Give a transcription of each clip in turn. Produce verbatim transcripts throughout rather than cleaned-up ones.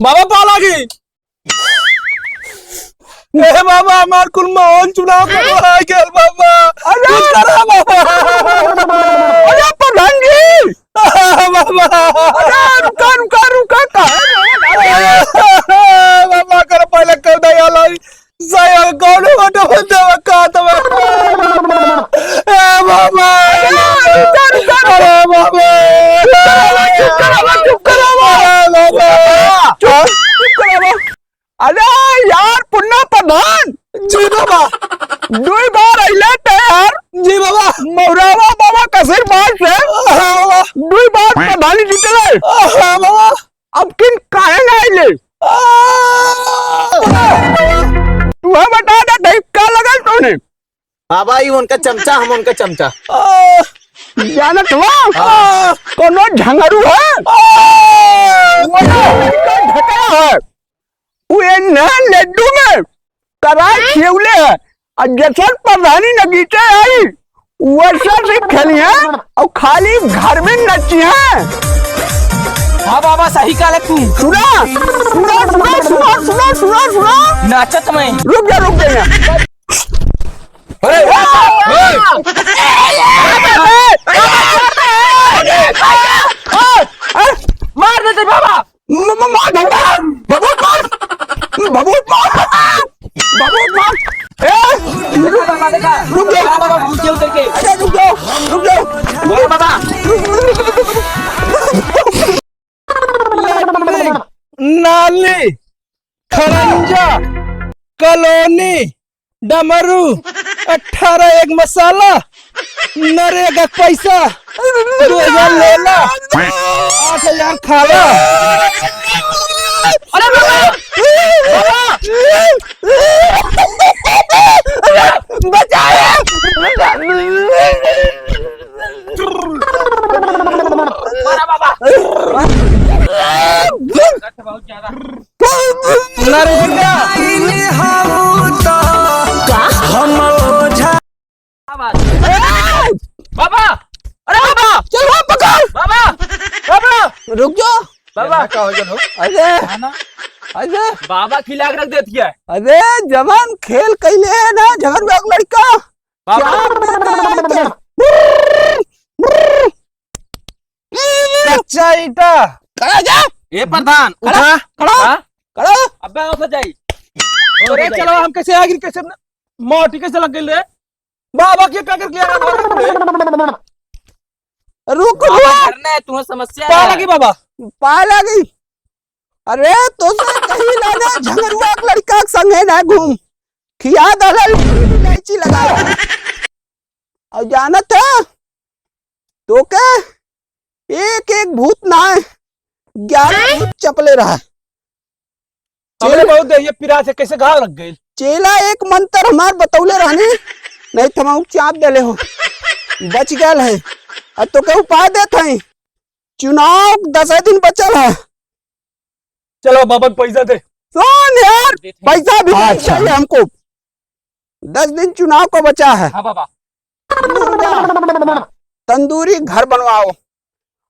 बाबा, पाला की। ए बाबा, हमार कुल माहौल चुनाव पर आ गया बाबा। अरे! कुछ करा बाबा। अरे प्रधान जी! बाबा! अरे रुका, रुका, रुका, कहाँ? बाबा, कर पहले कर दे यार, साया कौन वोट देवा का तब? ए बाबा! अरे रुका, रुका, रुका। अरे बाबा! चुप करावा, चुप करावा, चुप करावा। अरे बाबा! चुप, चुप करावा। अरे यार, पुन्ना प्रधान। जी बाबा। दुई बार अइले ते यार। जी बाबा। मौरावा बाबा का आशीर्वाद से हाँ बाबा। दुई बार प्रधानी जीतले। हाँ बाबा। अब किन काहे ना अइले? आ, तू है बता दे, भाई, का लगल तूने? बाबा, ई उनका चमचा, हम उनका चमचा। आ, जानत हुआ? हाँ। कोनो झंगरू है? आ, वो तो उनका ढका है। उ एन्हन लड्डू में कराई खियौले है। आ जैसन प्रधानी नगीचे आई, वैसा से खेली है और खाली घर में नची है। हाँ बाबा, सही कहले तू। सुना, सुना, सुना। नाचत में। रुक जा, रुक जा यहाँ। अरे, ए, ए, ए, मार देते बाबा। म-, म-, मार, मार, मार, भभूत मार, भभूत मार, भभूत मार। ए, रुक, रुक जाओ। अरे, रुक जाओ, रुक जाओ। नाली, खड़ंजा, कॉलोनी, डमरू, अठारह एक मसाला, नरेगा क पैसा, दो हजार लेला, आठ हजार खाला। अरे बाबा! बाबा! बचाओ! मारा बाबा! बहुत ज्यादा। नरेगा। का? हम ओझा। बाबा! अरे बाबा! अरे बाबा! चल, वहाँ पकड़। बाबा! बाबा! रुक जाओ। बाबा! का हो गया हो? अरे! ना, ना। अरे! बाबा खिला के रख देती है। अरे, जवान खेल कैले है ना, झगड़ुआ के लड़का। बाबा! क्या? कच्चा ईटा। खड़ा जा। ए प्रधान, खड़ा, उठा। खड़ा, हाँ? खड़ा। अबे आओ सजाई। अरे चलो, हम कैसे आगे, कैसे न-, माटी कैसे लग गई रे? बाबा के का कर लिया रे? रुक, बाबा रुक। घर में तुम्हें समस्या पाला है। की बाबा। पाला की। अरे, तो से कहीं ना ना झगड़ुआ के लड़का के संगे ना घूम। खिया दलल इलायची लगा। और जानत है, तो के एक एक भूत ना है, ग्यारह भूत चपले रहा। हमरे चेला बहुत देहिया पिरात है, कैसे घाव लग गइल? चेला एक मंत्र हमार बतौले रहनी, नहीं तो हम चाप देले हो, बच गल है। अब तो के उपाय देत हई, चुनाव दस दिन बचल है। चलो बाबा पैसा दे। सुन यार, पैसा भी नहीं अच्छा। चाहिए हमको। दस दिन चुनाव को बचा है। हाँ बाबा। मुर्गा, तंदूरी घर बनवाओ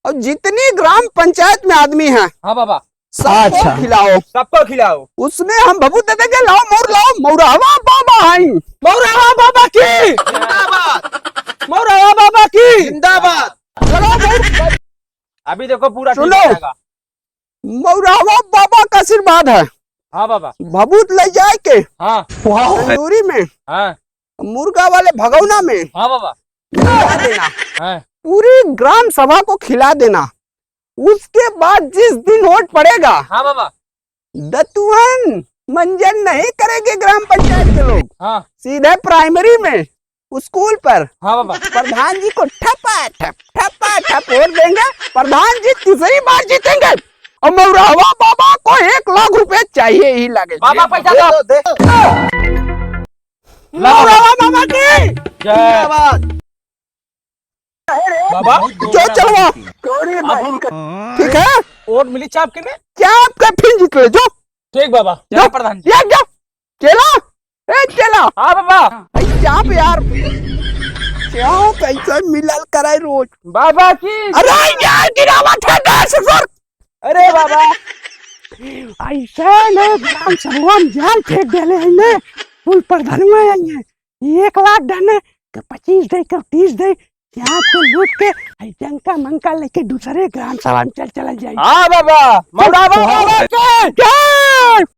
और जितनी ग्राम पंचायत में आदमी है, हाँ बाबा। सबको अच्छा। खिलाओ। सबको खिलाओ। उसमें हम भभूत दे देंगे, लाओ मौर लाओ, मौरहवा बाबा हैं। मौरहवा बाबा की। जिंदाबाद। मौरहवा बाबा की। जिंदाबाद। चलो भाई। अभी देखो पूरा सुनो। टीम आएगा। मौरहवा बाबा का आशीर्वाद है। हाँ बाबा। भभूत ले जाए के हाँ। तंदूरी में, हाँ। मुर्गा वाले भगौना में हाँ बाबा। खिला देना। हाँ। पूरी ग्राम सभा को खिला देना। उसके बाद जिस दिन वोट पड़ेगा, हाँ बाबा। दतुअन मंजन नहीं करेंगे ग्राम पंचायत के लोग। हाँ। सीधे प्राइमरी में स्कूल पर हाँ बाबा। प्रधान जी को ठपा ठप, ठपा ठप वोट देंगे। प्रधान जी तीसरी बार जीतेंगे और मौरहवा बाबा को एक लाख रुपए चाहिए ही लगे। बाबा पैसा दो। दे दो, दे दो। मौरहवा बाबा की जय। जिंदाबाद। बाबा। जो चलवा। ठीक है। वोट मिली चाप के ने? चाप के फिर जीत ले, जो। ठीक बाबा। जो। जय प्रधान जी। या, या। चेला, ए चेला। हाँ बाबा। भाई चाप यार। क्या कैसे मिलल करे रोज। बाबा की। अरे यार गिरावत है दस सौ। अरे बाबा। ऐसे ने ग्राम सभा में जाल फेंक देले हैं ने, कुल प्रधानुआ आई हैं, एक लाख डहने के पच्चीस दे के तीस दे, यहाँ के लूट के, आई जंका मंका लेके दूसरे ग्राम सभा में चल चलल जाई। हाँ बाबा, मौलावा बाबा के जय।